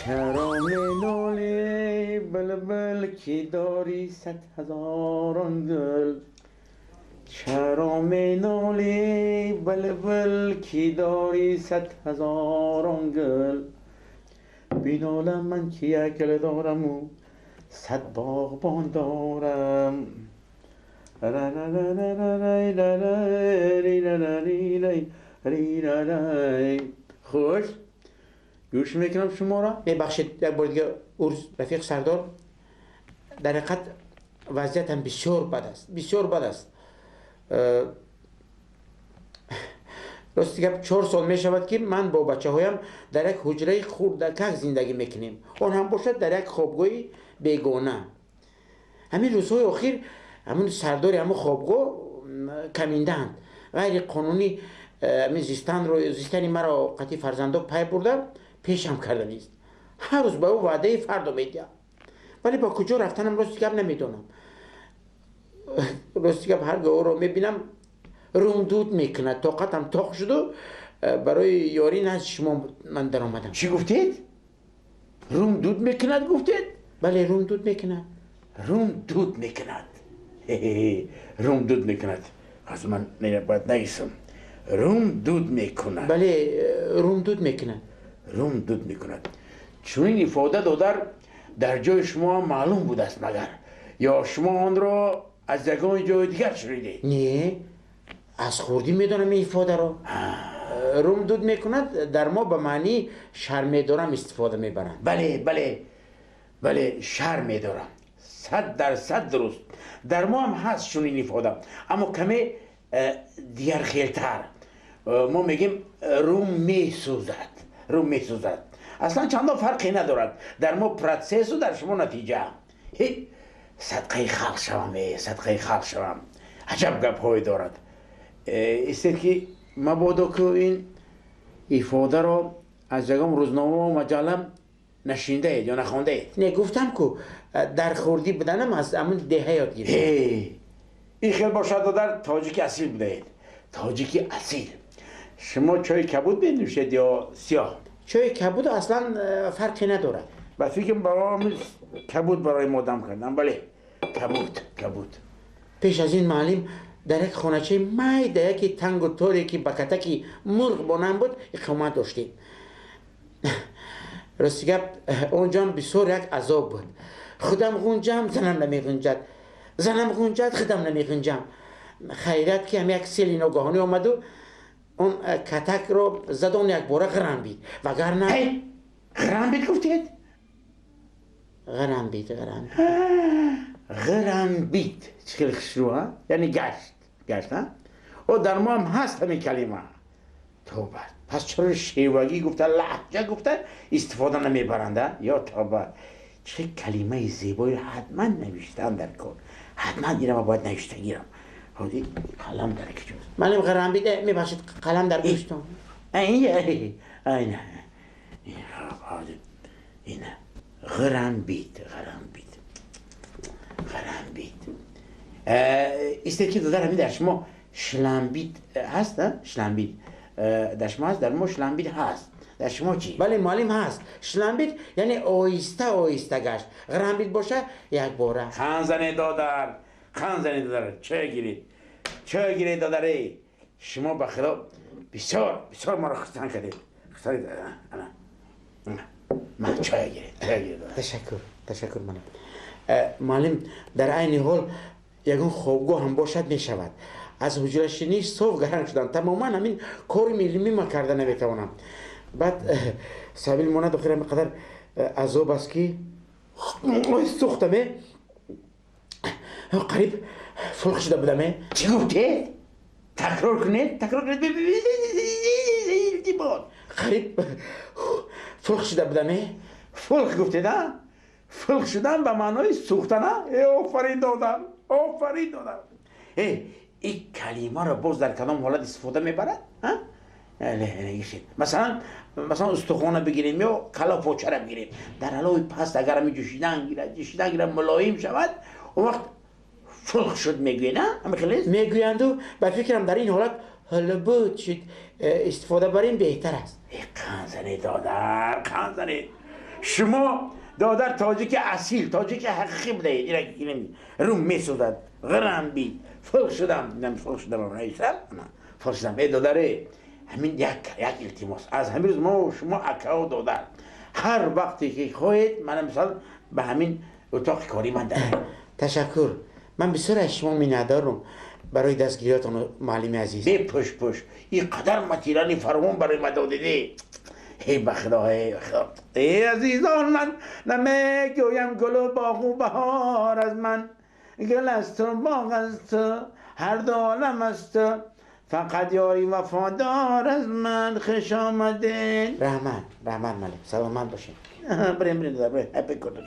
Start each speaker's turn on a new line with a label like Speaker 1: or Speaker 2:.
Speaker 1: Чаро менолӣ, булбул, ки дорӣ сад ҳазорон гул? Чаро менолӣ, булбул, ки дорӣ сад ҳазорон гул? Бинолам ман, ки як гул дораму сад боғбон дорам. Хуш гӯш мекунам шуморо.
Speaker 2: Мебахшед, як бор дига урз, рафиқ сардор. Дар ҳақиқат вазъиятам бисёр бад аст, бисёр бад аст. Рости гап, 4 сол мешавад, ки ман бо бачаҳоям дар як ҳуҷраи хурдакак зиндагӣ мекунем, он ҳам бошад дар як хобгоҳи бегона. Ҳамин рӯзҳои охир ҳамун сардори ҳамун хобгоҳ каминдаанд, ғайриқонунӣ ҳамин зистанро, зистани маро қатъи фарзандо пай бурда, пешам карданист. Ҳар рӯз ба ӯ ваъдаи фардо медиҳам, вале ба куҷо рафтанам, рости гап, намедонам. Рости гап, ҳар гоҳ ӯро мебинам, рӯм дуд мекунад, тоқатам тоқ шуду барои ёрӣ назди шумо ман даромадам.
Speaker 1: Чӣ гуфтед? Рӯм дуд мекунад, гуфтед?
Speaker 2: Бале, рӯм дуд мекунад.
Speaker 1: Рӯм дуд мекунад, рӯм дуд мекунад. Аз ман бояд нависам: рӯм дуд мекунад.
Speaker 2: Бале, рӯм дуд мекунад.
Speaker 1: Рӯм дуд мекунад. Чунин ифода, додар, дар ҷои шумо маълум будааст магар, ё шумо онро аз ягон ҷои дигар шунидед?
Speaker 2: Не, аз хурдӣ медонам ин ифодаро. Рӯм дуд мекунад дар мо ба маънии шарм медорам истифода мебаранд.
Speaker 1: Бале, шарм медорам, 100% дуруст. Дар мо ҳам ҳаст чунин ифода, аммо каме дигархелтар. Мо мегӯем: рӯм месӯзад. Рӯм месӯзад. Аслан чандон фарқе надорад, дар мо процессу дар шумо натиҷа. Садқаи халқ шавам, садқаи халқ шавам, аҷаб гапҳое дорад. Истед, ки мабодо ку ин ифодаро аз ягон рӯзномаву маҷалла нашинидаед ё нахондаед.
Speaker 2: Не, гуфтам ку, дар хурдӣ буданам аз ҳамун деҳа ёд гирифтам.
Speaker 1: Ин хел бошад, додар, тоҷики асил будаед, тоҷики асил. Шумо чойи кабуд менӯшед ё сиёҳ?
Speaker 2: Чойи кабуд аслан фарқе надорад.
Speaker 1: Ба фикрам, барои кабуд барои мо дам кардам. Бале, кабуд, кабуд.
Speaker 2: Пеш аз ин, муаллим, дар як хоначаи майда, яке тангу торе, ки ба катаки мурғ монанд буд, иқомат доштем. Рости гап, он ҷоам бисёр як азоб буд. Худам ғунҷам, занам намеғунҷад, занам ғунҷад, худам намеғунҷам. Хайрият, ки ҳам як сели ногаҳонӣ омаду он катакро задон, якбора ғирамбид, вагарна
Speaker 1: Ғирамбид, гуфтед?
Speaker 2: Ғирамбид, ғирамбид.
Speaker 1: Ғирамбид, чӣ хеле хушрӯ, яъне гашт, гашт. О, дар мо ҳам ҳаст ҳамин калима. Тоба, пас чаро шевагӣ гуфта, лаҳҷа гуфта истифода намебаранда? Ё тоба, чӣ калимаи зебои! Ҳатман навиштан дар кор, ҳатман инро бояд навишта гирам. Қалам дар киҷост?
Speaker 2: Маълим, ғирамбид, мебахшед, қалам дар гӯштон.
Speaker 1: Айна ина, ғирамбид, ғирамбид, ғирамбид. Истед, ки додар, ҳамин дар шумо шламбид ҳаст? Шламбид дар шумо ҳаст? Дар мо шламбид ҳаст, дар шумо чӣ?
Speaker 2: Бале, муаллим, ҳаст. Шламбид яъне оҳиста оҳиста гашт, ғирамбид боша якбора.
Speaker 1: Қан занед, додар, қан занед, додар. Чой гиред, чой гиред, додаре. Шумо ба худо бисёр, бисёр маро хурсанд кардед. Ман чой гиред, чой гиред.
Speaker 2: Ташаккур, ташаккур. Муаллим, муаллим, дар айни ҳол ягон хобгоҳ ҳам бошад, мешавад. Аз ҳуҷрашинӣ соф гаранг шудам, тамоман ҳамин кори милимима карда наметавонам. Баъд сабил монад, охир ҳамин қадар азоб аст, ки ой, сӯхтаме, қариб фулх шуда будаме.
Speaker 1: Чӣ гуфтед? Такрор кунед, такрор кунед, илтимос.
Speaker 2: Қариб фулх шуда будаме.
Speaker 1: Фулх гуфтед, а? Фулх шудан ба маънои сӯхтана. Э, офарин, додар, офарин, додар. Э, ин калимаро боз дар кадом ҳолат истифода мебарад? Масалан, устухона бигирем ё кала почара бигирем, дар ҳалои паст агар ҳами ҷӯшидан гирад, ҷӯшидан гирад, мулоим шавад, он вақт фулх шуд мегӯед, а? Ҳами хелест?
Speaker 2: Мегӯянду, ба фикрам, дар ин ҳолат ҳулбуд шуд истифода барем беҳтар аст.
Speaker 1: Э, қан занед, додар, қан занед. Шумо, додар, тоҷики асил, тоҷики ҳақиқӣ будаед. Рум месӯзад, ғирам бид, фулх шудам, фулх шудам, фулх шудам. Э, додаре, ҳамин як илтимос: аз ҳамин рӯз мо шумо акаву додар. Ҳар вақте ки хоҳед, мана, мисол, ба ҳамин утоқи кори ман дар.
Speaker 2: Ташаккур, ман бисёр аз шумо миннатдорам барои дастгириётон, муаллими азиз.
Speaker 1: Бепӯш пӯш, ин қадар материали фаровон барои ма додидӣ. Эй, ба худо, эй худо, эй азизон, ман намегӯям гулу боғу баҳор аз ман, гул аз ту, боғ аз ту, ҳар ду олам аз ту, фақат ёри вафодор аз ман. Хуш омадед.
Speaker 2: Раҳмат, раҳмат, муаллим, саломат бошед.
Speaker 1: Бирем, бирем.